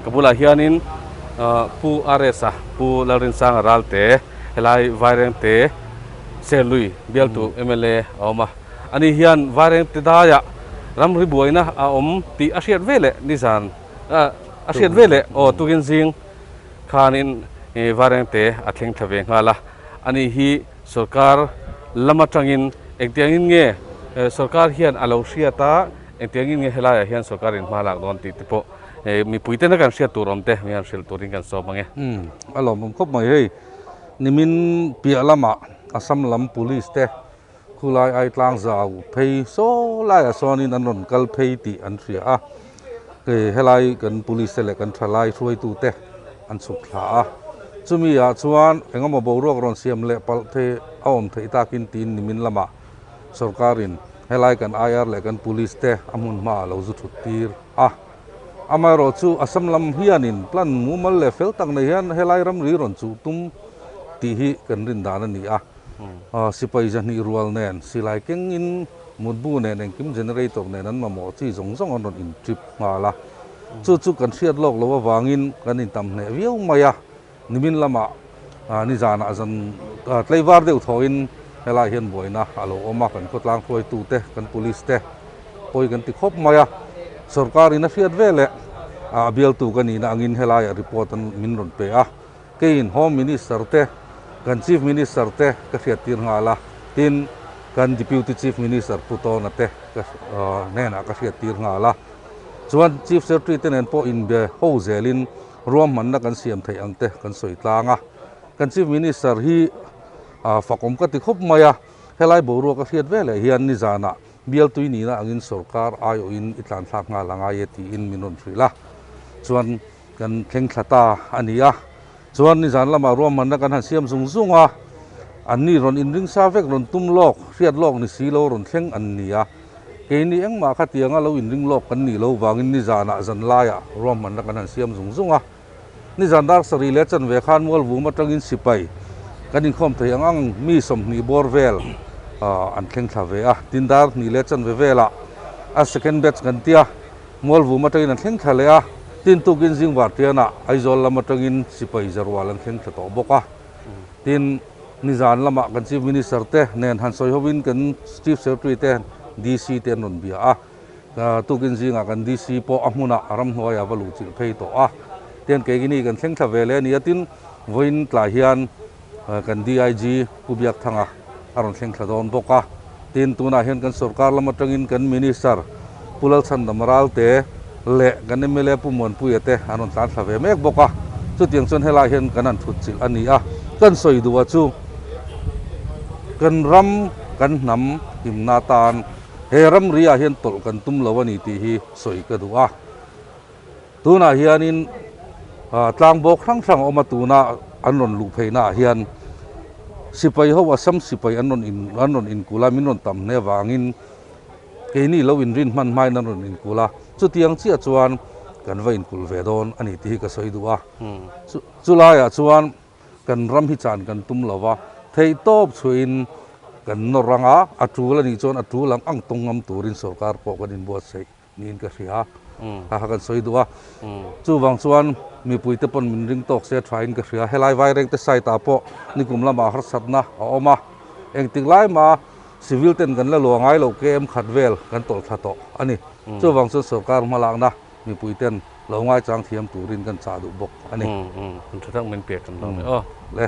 Ka bulah hianin Pu RS-a, Pu Lalrinsanga Ralte, helai Vairengte Serlui bialtu mla a awm a. Ani hian Vairengte daiah ramri buaina a awm tih a hriat veleh nizan a hriat veleh aw tukin zing khanin Vairengte a thleng thla ve nghal a. Ani hi sorkar lam atangin engtiangin nge sorkar hian a lo hriat a, Engtiangin nge helaiah hian sorkar in hma lak dawn tih te pawh mipui tena kan hriat tur awm te mi han hrilh turin kan sawm ang e. Umm a lawmawm khawp mai hei nimin piah lamah Assam lam police te khulai ai tlang zau phei saw laiah sawnin an rawn kal phei tih an hria a, helai kan police te leh kan thalai hruaitu te an chhuk thla a, chumi ah chuan engemaw boruak rawn siam leh palh thei a awm theih takin tiin nimin lamah Sorkarin helai kan IR leh kan Police te a hmun hmaah lo zu thut tir a. Amaherawhchu Assam lam hianin plan mumal leh fel tak nei hian helai ramri rawn chuh tum tih hi kan rin dan a ni a. Sipai zahnih rual nen silai kengin mutbu nen engkim generator nen an mamawh chi zawng zawng an rawn in trip nghal a. Chu chu kan hriat lawk loh avangin kan intam hneh viau mai a. Nimin lamah nizanah zan tlaivar deuh thawhin helai hian buaina a lo awm a, kan khawtlang hruaitute, kan police te pawi kan ti khawp mai a, sorkarin a hriat veleh a bialtu ka nihna angin helaiah report an min rawn pe a, keiin Home Minister te, kan Chief Minister te ka hriattir nghal a, tin kan Deputy Chief Minister Pu Tawna te ka hnenah ka hriattir nghal a, chuan Chief Secretary te nen pawh inbe ho zelin Ruahmanna kan siam theih ang te kan sawi tlang a, kan Chief Minister hi fakawm ka ti khawp mai a, helai boruak a hriat veleh hian nizanah bialtui nihna angin sorkar aiawhin i tlan thlak nghal a ngai e tiin min rawn hrilh a, chuan kan thleng thla ta a ni a, chuan nizan lamah ruahmanna kan han siam zung zung a, anni rawn inring sa vek rawn tum lawk, hriat lawk ni si lo rawn thleng an ni a. Keini engmah khatianga lo inring lawk kan nih lo vangin nizanah zan laiah ruahmanna kan han siam zung zung a. Nizan dar sarih leh chanve khan Mualvum atangin sipai kan inkhawm thei ang ang mi 20 bawr vel an thleng thla ve a. Tin dar hnih leh chanve velah a second batch kan tia Mualvum atangin an thleng thla leh a. Tin tukin zingvar tianah Aizawl lam atangin sipai zarual an thleng thla tawh bawk a. Tin. Nizan lamah kan Chief Minister te nen han sawi hovin kan Chief Secretary te DC te an rawn bia a, tukin zingah kan DC pawh a hmunah ramhnuaiah va luh chilh phei tawh a, tian keini kan thleng thla ve leh a ni a, tin vawiin tlai hian kan DIG Pu Biakthanga a rawn thleng thla dawn bawk a, tin tunah hian kan sorkar lam atangin kan Minister Pu Lalchhandam Ralte leh kan mla Pu Muanpuia te an rawn tlan thla ve mek bawk a, chutiang chuan helai hian kan han thut chilh a ni a, kan sawi duh a chu kan ram kan hnam himna atan he ramri ah hian tawlh kan tum lo a ni tih hi sawi ka duh a, tunah hianin tlang bawk hrang hrang a awm a tuna an rawn luh pheihnah hian sipai ho Assam sipai an rawn in an rawn inkulh a min rawn tam hle avangin. Keini lo inrin hman hmain an rawn inkulh a, chutiang chiah chuan kan va inkulh ve dawn a ni tih hi ka sawi duh a. Chulaiah chuan kan ram hi chan kan tum lo va, theihtawp chhuahin kan nawr ang a, a tul a nih chuan a tul ang ang tawng ngam turin sorkar pawh kan inbuatsaih niin ka hria a, kha kan sawi duh a. Chuvang chuan mipuite pawn min ring tawk se thain ka hria. Helai Vairengte site ah pawh nikum lamah harsatna a awm a, engtik lai mah Civil ten kan la luah ngai lo KM khat vel kan tawlh thla tawh a ni. Chuvang chuan sorkar hmalakna mipui ten lo ngaichang thiam turin kan chah duh bawk a ni. Hun tha tak min pek kan lo ni aw. Le.